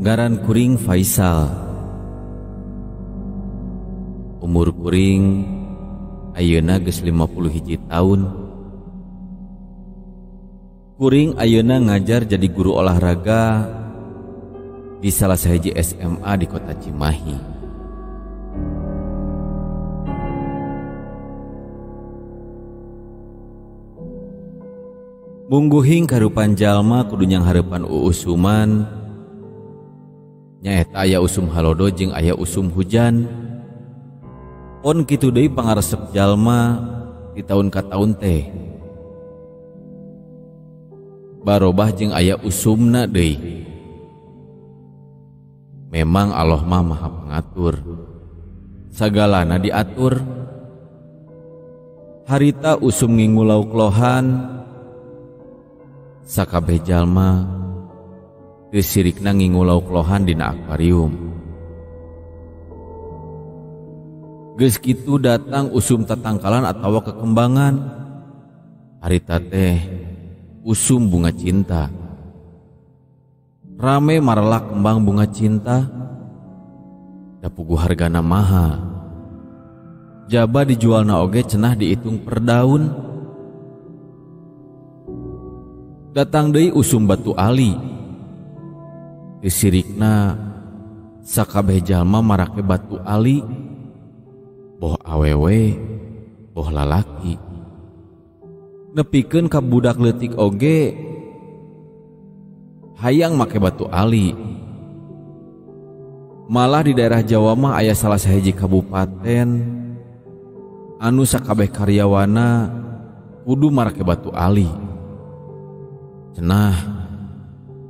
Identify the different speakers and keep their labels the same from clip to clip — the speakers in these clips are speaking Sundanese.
Speaker 1: Ngaran kuring Faisal. Umur kuring ayeuna geus 51 tahun. Kuring ayeuna ngajar jadi guru olahraga di salah sahiji SMA di kota Cimahi. Mungguhing karupan jalma kudu nyanghareupan uusuman, nyaeta aya usum halodo jeung aya usum hujan. Pon kitu deui pangaresep jalma di taun ka taun teh barobah jeung aya usumna deui. Memang Allah mah Maha Pengatur, sagalana diatur. Harita usum ngingu lauk lohan, sakabeh jalma teu sirikna ngingu lauk lohan dina akuarium. Geus kitu datang usum tatangkalan atawa kekembangan. Harita teh usum bunga cinta. Rame marelak kembang bunga cinta, da puguh hargana mahal. Jaba dijualna oge cenah dihitung per daun. Datang deui usum batu ali. Disirikna sakabeh jalma marake batu ali, boh awewe boh lalaki. Nepikeun ka budak leutik oge hayang make batu ali. Malah di daerah Jawa mah aya salah sahiji kabupaten anu sakabeh karyawana kudu marake batu ali. Cenah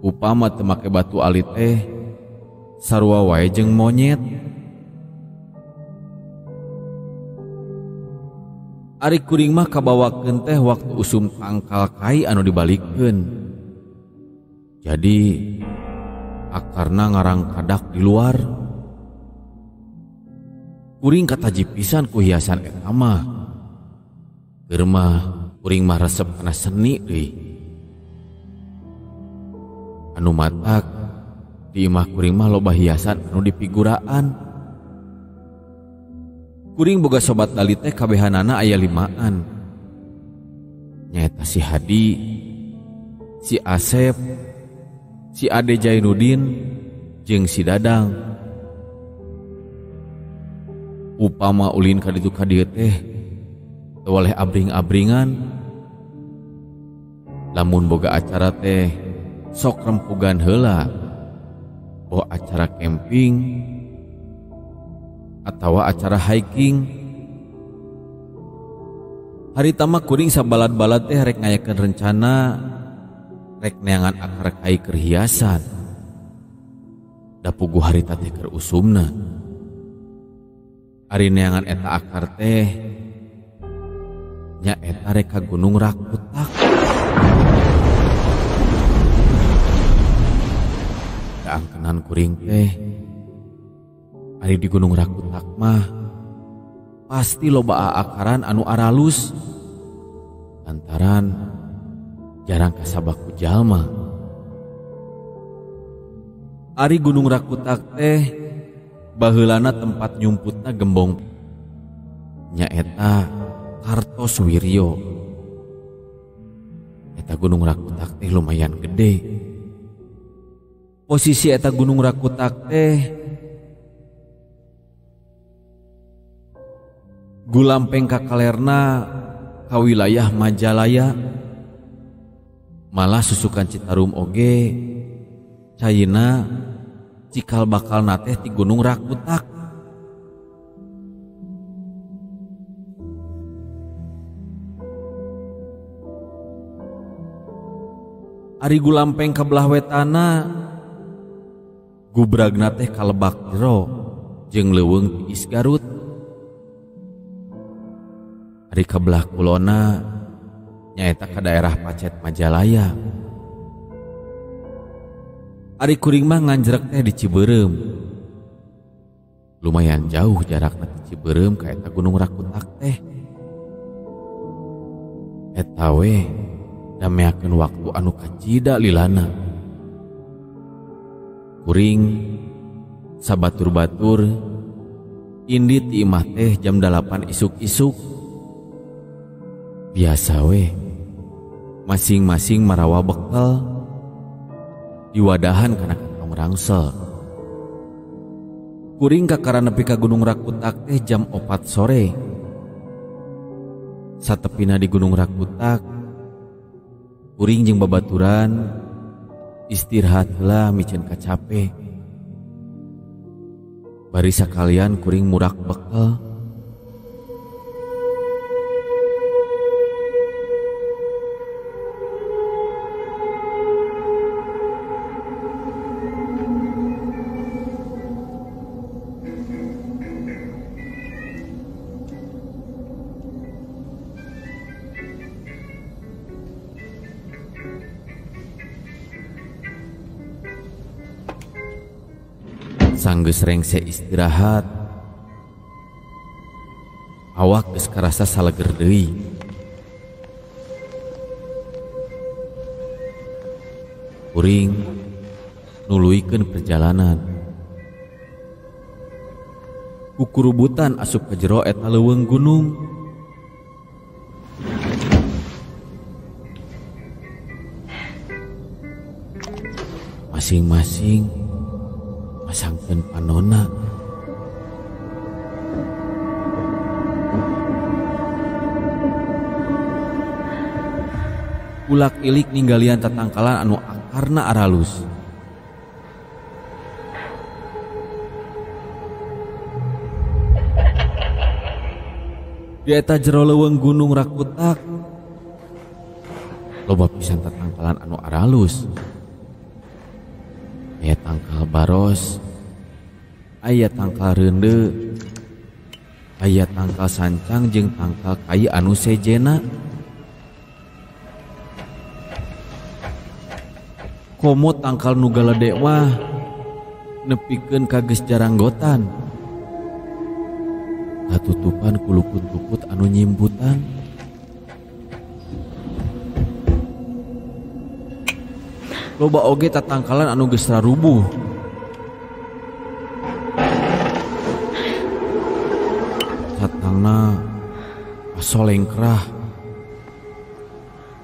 Speaker 1: upama teu make batu ali teh sarua wae jeung monyet. Ari kuring mah kabawakeun teh waktu usum tangkal kai anu dibalikeun. Jadi akarna ngarang kadak di luar. Kuring kataji pisan ku hiasan eta mah. Keur mah kuring mah resep kana seni deui. Anu matak di imah kuring mah loba hiasan anu dipiguraan. Kuring boga sobat lali teh kabehanana aya 5an. Nyaeta si Hadi, si Asep, si Ade Jainuddin, jeung si Dadang. Upama ulin ka ditu ka dieu teh teu waleh abring-abringan. Lamun boga acara teh sok rempugan heula, boh acara camping atawa acara hiking. Harita mah kuring sabalad-balad teh rek ngayakeun rencana rek neangan akar kai keur hiasan. Da puguh harita teh keur usumna. Ari neangan eta akar teh nya eta rek ka Gunung Rakutak. Angkenan kuring teh ari di Gunung Rakutak mah pasti loba aakaran anu aralus, lantaran jarang kasabaku jalma. Ari Gunung Rakutak teh baheulana tempat nyumputna gembong, nyaeta Kartosuwiryo. Eta Gunung Rakutak teh lumayan gede. Posisi eta Gunung Rakutak teh gulampeng ka kalerna ka wilayah Majalaya. Malah susukan Citarum oge caina cikal bakal teh ti Gunung Rakutak. Ari gulampeng ka belah wetana gubragna teh ka Lebak Jero jeung leuweung tiis Garut. Ari ka belah kulona nyaeta ka daerah Pacet Majalaya. Ari kuring mah nganjrek teh di Cibeureum. Lumayan jauh jarakna ti Cibeureum ka eta Gunung Rakutak teh. Eta we dameakeun waktu anu kacida lilana. Kuring sabatur-batur indit di imah teh jam 8 isuk-isuk. Biasa weh, masing-masing marawa bekal diwadahan kana kantong rangsel. Kuring kakara nepi ka Gunung Rakutak teh jam 4 sore. Satepina di Gunung Rakutak, kuring jeung babaturan istirahat heula miceun kacape. Bari sakalian kuring murak bekal. Sanggeus rengse istirahat, awak geus karasa saleger deui. Kuring nuluykeun perjalanan. Kukurubutan asup ka jero eta leuweung gunung. Masing-masing masangkeun panona. Ulak ilik ninggalian tatangkalan anu akarna aralus. Di eta jero leuweung Gunung Rakutak loba pisan tatangkalan anu aralus. Aya tangkal baros, aya tangkal reunde, aya tangkal sancang jeung tangkal kai anu sejena. Komo tangkal nu galedek mah nepikeun ka geus jaranggotan. Katutupan ku lukut-lukut anu nyimputan. Loba oge tatangkalan anu geus rarubuh. Catangna asolengkrah,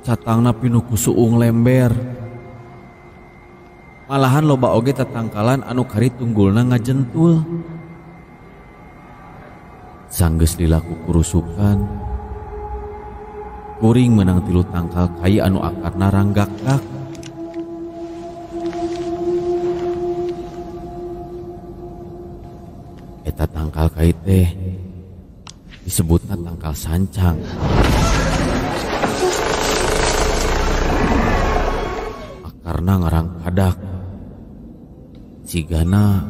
Speaker 1: catangna pinuh ku suung lember. Malahan loba oge tatangkalan anu kari tunggulna ngajentul. Sanggeus lila kukurusukan, kuring menang 3 tangkal kai anu akarna ranggakak. Eta tangkal kai teh disebutna tangkal sancang. Akarna ngarangkadak. Sigana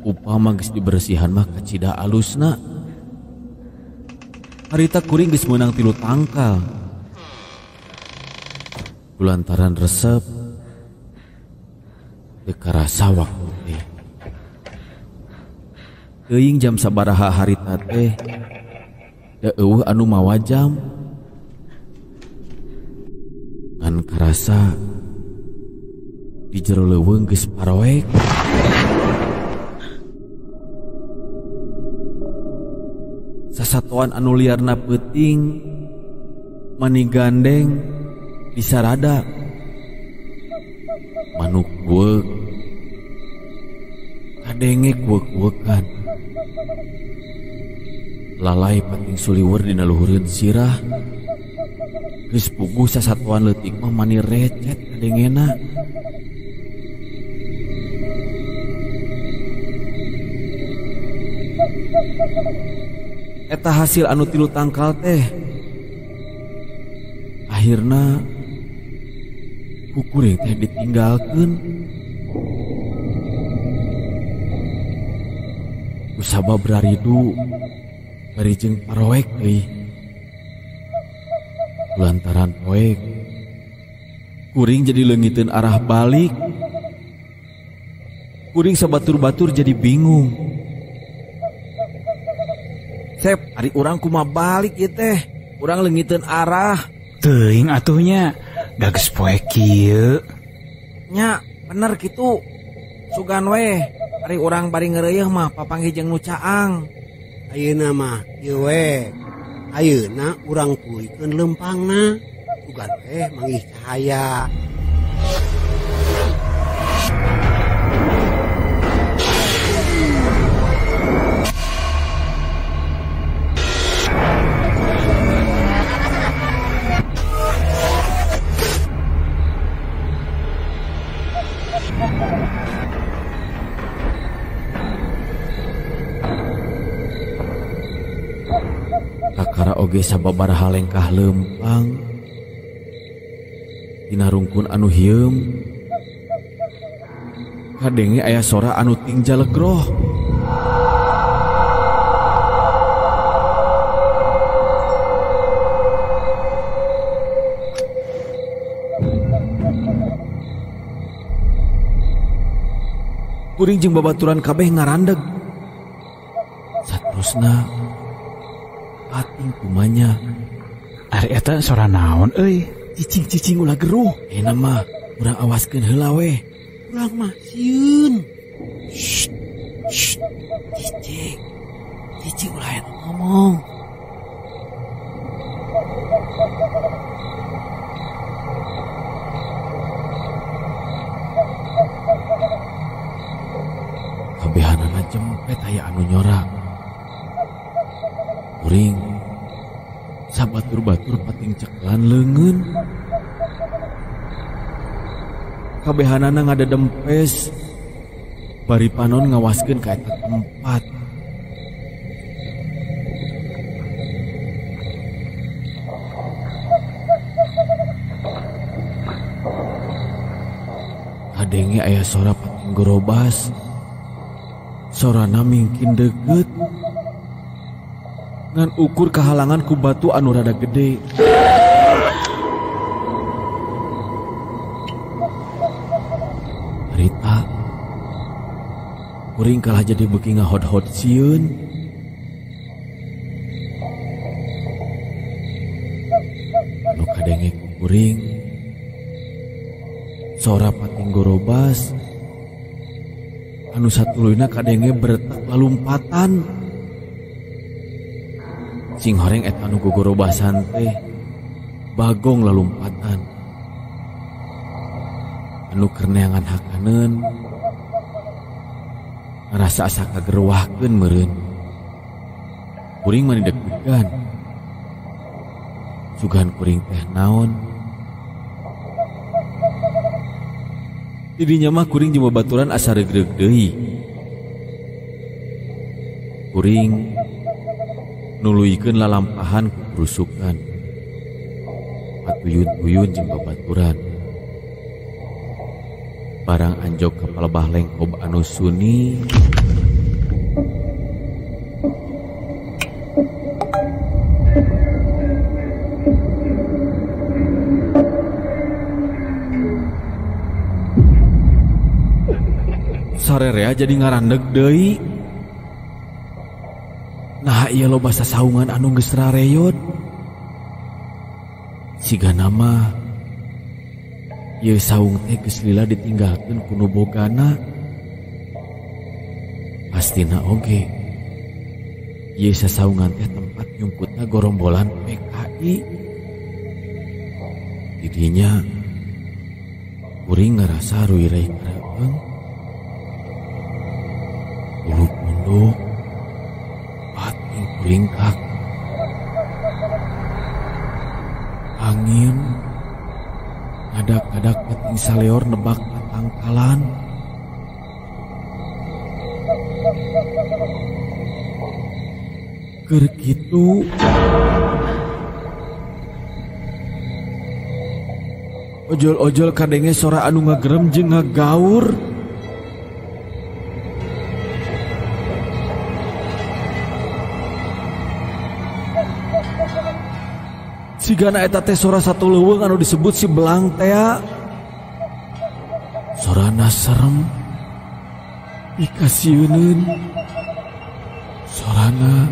Speaker 1: upama geus dibersihan mah kacida alusna. Harita kuring geus meunang 3 tangkal. Kulantaran resep teu karasa waktu teh. Teuing jam sabaraha harita teh da eueuh anu mawa jam. Ngan karasa di jero leuweung geus paroek. Sasatoan anu liarna peuting mani gandeng disarada. Manuk gueuk kadenge gueuk-gueukan. Lalai pating suliweur dina luhureun sirah. Geus puguh sasatoan leutik mah mani recet kadengena. Eta hasil anu 3 tangkal teh akhirna ku kuring teh ditinggalkeun. Kusabab raridu bari jeung paroek deui. Lantaran poek kuring jadi leungiteun arah balik. Kuring sabatur-batur jadi bingung. Sep, ari urang kumaha balik ieu teh? Urang leungiteun arah.
Speaker 2: Teuing atuh nya, da geus poek kieu.
Speaker 1: Nya, bener kitu. Sugan weh, ari urang bari ngeureuyeung mah papanggih jeung nu caang.
Speaker 2: Ayeuna mah ieu we. Ayeuna urang tuluykeun leumpangna. Sugan teh manggih cahaya.
Speaker 1: Kakara oge sababaraha lengkah leumpang dina rungkun anu hieum kadenge aya sora anu ting jalegroh. Kuring jeung babaturan kabeh ngarandeg. Saterusna pating kumanya.
Speaker 3: Ari eta sora naon euy?
Speaker 1: Cicing-cicing ulah geruh. Euna mah urang awaskeun heula weh.
Speaker 2: Urang mah sieun.
Speaker 1: Shh. Shh. Cicing. Cicing ulah aya ngomong. Kabehanana jempet aya anu nyorak. Kuring sabatur-batur pating ceklan leungeun. Kabehanana ngadedempes bari panon ngawaskeun ka eta tempat. Kadenge aya sora pating gorobas. Sorana mingkin deukeut. Ngan ukur kahalangan ku batu anu rada gede. Rita, kuring kalah jadi beuki ngahod-hod sieun. Nu kadenge ku kuring, sora pating gorobas, anu satuluyna kadenge beretak lalumpatan. Sing horeng eta nu gogorobasan teh bagong lalumpatan. Anu keur neangan hakaneun ngarasa asa kagerwahkeun meureun. Kuring mah deg-degan. Sugan kuring teh naon? Didinya mah kuring jeung babaturan asa reugreug deui. Kuring nuluykeun lalampahan ku grusukan. Patuyun-tuyun jeung babaturan. Barang anjog ka palebah lengkob anu suni. Sarerea jadi ngarandeg deui. Nah ieu loba sasaungan anu geus rareyot. Sigana mah ieu saung teh geus lila ditinggalkeun ku nu bogana. Pastina oge ieu sasaungan teh tempat nyungkutna gorombolan PKI. Didinya kuring ngarasa ruireh kareung. Bulu punduk pating kuringkak. Angin ngadak-ngadak pating saleor nebak patangkalan. Keur kitu ojol-ojol kadenge sora anu ngagerem jeung ngagaur. Sigana eta teh sora satu leuweung anu disebut si Belang tea. Sorana serem, pikasieuneun. Sorana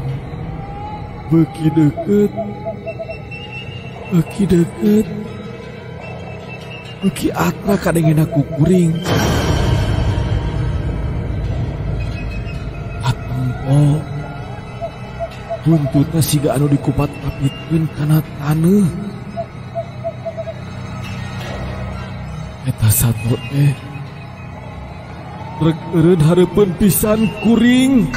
Speaker 1: beuki deukeut, beuki deukeut, beuki atra kadengena ku kuring. Tempo buntutna siga anu dikupat-kapitkeun kana taneuh. Eta sato teh rek eureun hareupeun pisan kuring.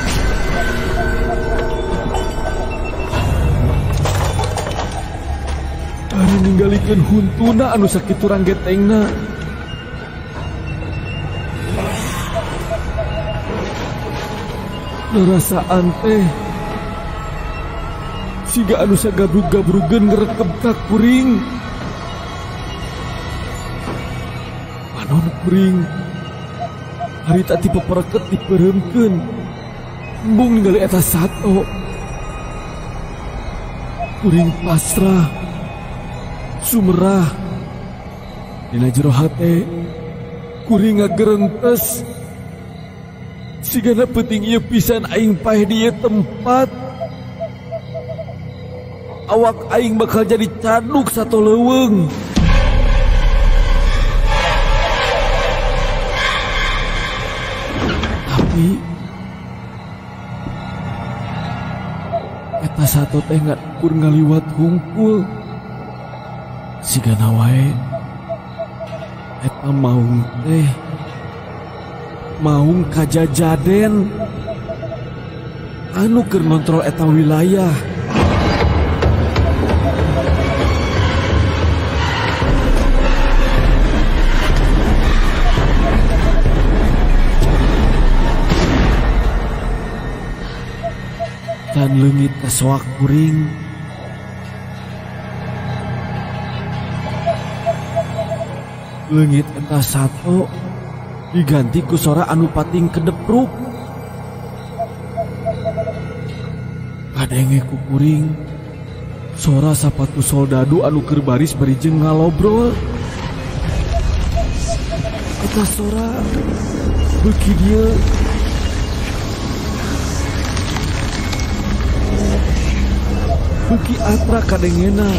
Speaker 1: Ari ninggalikeun huntuna anu sakitu ranggetengna. Rasaan teh siga anu sagabrug-gabrugeun ngerekeb ka kuring. Panon kuring harita ti pepereket dipeuremkeun. Embung ningali eta sato. Kuring pasrah, sumerah. Dina jero hate kuring ngagerentes. Sigana peuting ieu pisan aing paeh di ieu tempat. Awak aing bakal jadi caduk sato leuweung. Tapi eta sato teh ngakur ngaliwat hungkul. Sigana wae eta maung teh maung kajajaden anu keur ngontrol eta wilayah. Dan leungit kasoak kuring. Leungit eta sato diganti ku sora anu pating kedepruk. Kadenge ku kuring sora sapatu soldadu anu keur baris bari jeung ngalobrol. Eta sora beuki dieu beuki atra kadengena.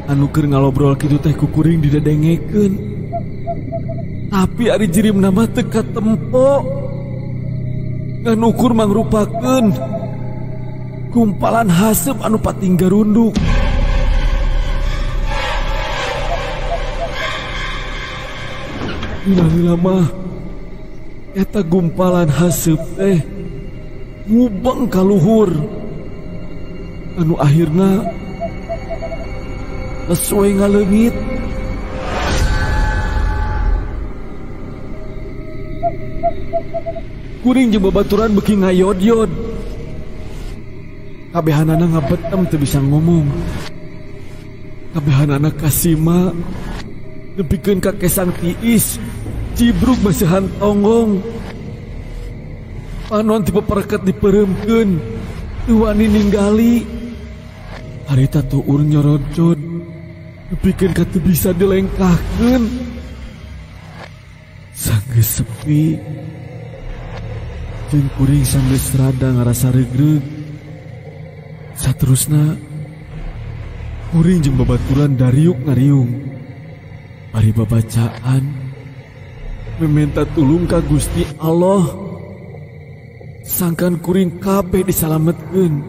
Speaker 1: Anu keur ngalobrol kitu teh ku kuring didedengekeun. Tapi ari jirimna mah teu katempo. Ngan ukur mangrupakeun gumpalan haseup anu pating garunduk. Lila-lila mah eta gumpalan haseup teh ngubeng ka luhur. Anu akhirna lesuai ngaleungit. Kuring jeung babaturan beuki ngayod-yod. Kabehanana ngabetem teu bisa ngomong. Kabehanana kasima nepikeun ka kesang tiis, cibrug masihan tonggong. Panon ti pepereket dipeuremkeun, teu wani ninggali. Harita tuur nyorocod, nepikeun ka teu bisa dilengkahkeun. Sanggeus sepi, jeung kuring sanggeus rada ngarasa reugreug. Saterusna kuring jeung babaturan dariuk ngariung. Bari babacaan meminta tulung ka Gusti Allah. Sangkan kuring kabeh disalametkeun.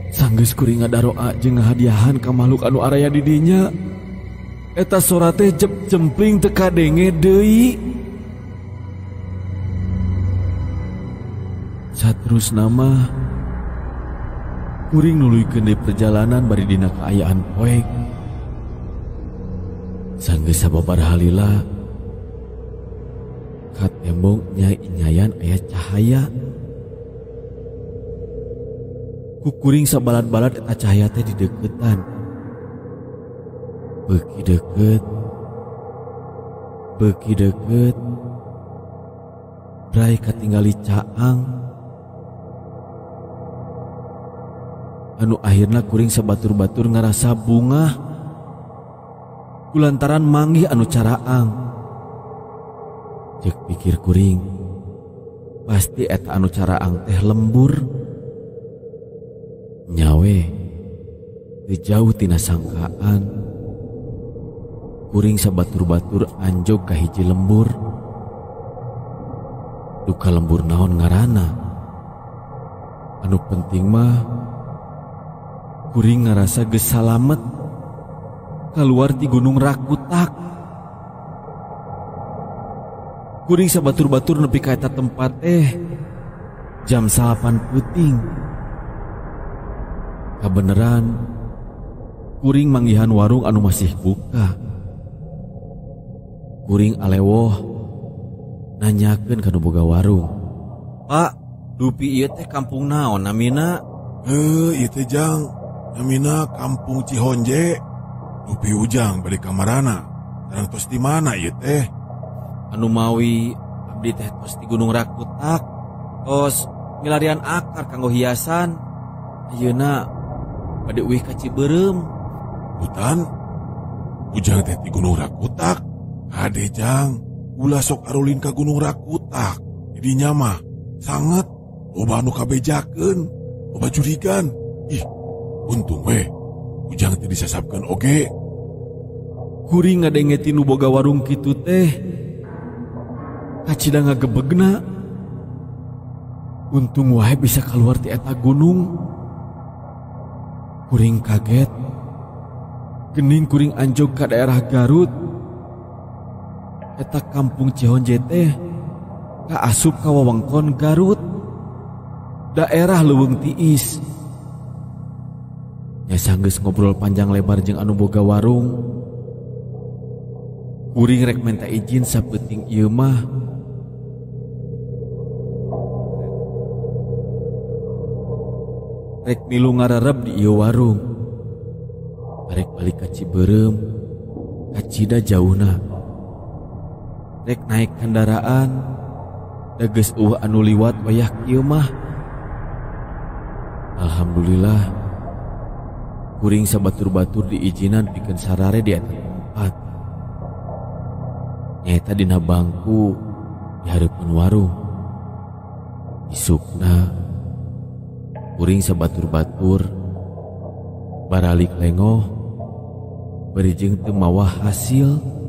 Speaker 1: Sanggeus kuring ngadaroa jeung ngahadiahan ka makhluk anu araya di dinya. Eta sora teh jep jempling teu kadenge deui. Saterusna mah kuring nuluykeun deui perjalanan bari dina kaayaan poek. Sanggeus sababaraha lila ka tembok nyai-nyayan aya cahaya. Ku kuring sabalad-balad eta cahaya teh dideketan. Beuki deukeut, beuki deukeut, brai katinggali caang. Anu akhirna kuring sabatur-batur ngarasa bungah kulantaran manggih anu caraang. Cek pikir kuring, pasti eta anu caraang teh lembur. Nyawe teu jauh tina sangkaan. Kuring sabatur-batur anjog ka hiji lembur. Duka lembur naon ngaranna. Anu penting mah kuring ngarasa geus salamet kaluar ti Gunung Rakutak. Kuring sabatur-batur nepi ka eta tempat teh jam 9 peuting. Kabeneran kuring manggihan warung anu masih buka. Kuring alewoh nanyakeun ka nu boga warung. Pak, dupi ieu teh kampung naon namina?
Speaker 4: Heuh, ieu teh jang, namina Kampung Cihonje. Dupi ujang bari kamarana. Tarang tos di mana ieu teh?
Speaker 1: Anu mawi abdi teh tos di Gunung Rakutak, tos milarian akar kanggo hiasan. Ayeuna bade uih ka Cibeureum.
Speaker 4: Hutan? Ujang teh di Gunung Rakutak. Kade jang, ulah sok arulin ka Gunung Rakutak. Didinya mah sangat loba anu kabejakeun, loba jurigan. Ih, untung we ujang teh disasapkeun oge.
Speaker 1: Kuring ngadenge ti nu boga warung kitu teh kacida ngagebegna. Untung wae bisa keluar ti eta gunung. Kuring kaget. Gening kuring anjog ka daerah Garut. Eta kampung Cihonje teh kaasup ka wewengkon Garut, daerah leuweung tiis. Nya sanggeus ngobrol panjang lebar jeung anu boga warung. Kuring rek minta izin sapeuting ieu mah. Rek milu ngarareb di ieu warung. Rek balik ka Cibeureum, kacida jauhna. Rek naik kendaraan, da geus eueuh anu liwat wayah kieu mah. Alhamdulillah, kuring sabatur-batur diizinan pikeun sarare di eta tempat. Nyaeta dina bangku di hareupeun warung. Isukna kuring sabatur-batur baralik lengoh bari jeung teu mawa hasil.